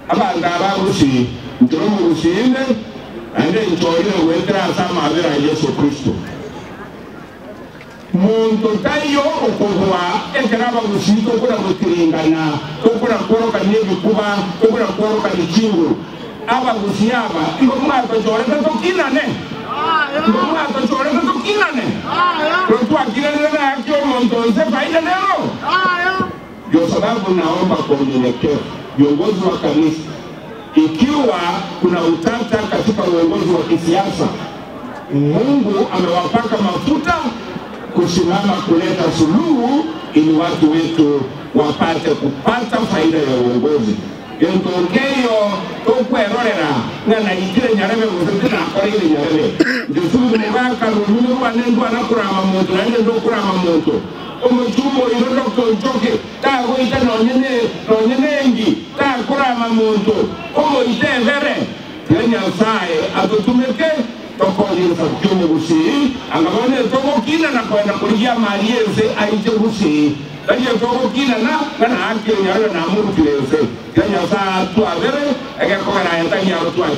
Abanto aba Gusii, inche nomogusii inde, naende nchorire goetera ase amabera a Yeso Kristo. Monto taiyo okobua ekero abagusii tokona gotiringana, tokona kworokania ebikuba, tokona kworokania chinguru. Abagusii aba igo mwatochorete tokinane, igo mwatochorete tokinane, rero twakinanire naki omonto onse faida nero? Ndio sababu naomba kwa unyenyekevu viongozi wa kanisa, ikiwa kuna utata katika uongozi wa kisiasa, Mungu amewapaka mafuta kusimama kuleta suluhu ili watu wetu wapate kupata faida ya uongozi. Gento nkeiyo tokwerorera ng'a naitire nyarebe gose tinakoreire nyarebe. Inche Susan mogaka rorimi rwane ndwana korama monto naende ndokorama monto. Omochumba oino Doctor Nchoke tagoita nonye ne nonye nengi takorama monto omoite ebere. Tiga Nyasae atotumeke tokonye egesaku ki'omogusii anga bono etogokina na koenda korigia amari ense aiche gusii. Tari etogokinana ng'a naakire nyarebe namorutire ense. Tiga Nyasae atwabere egekogera aye tari aro twache.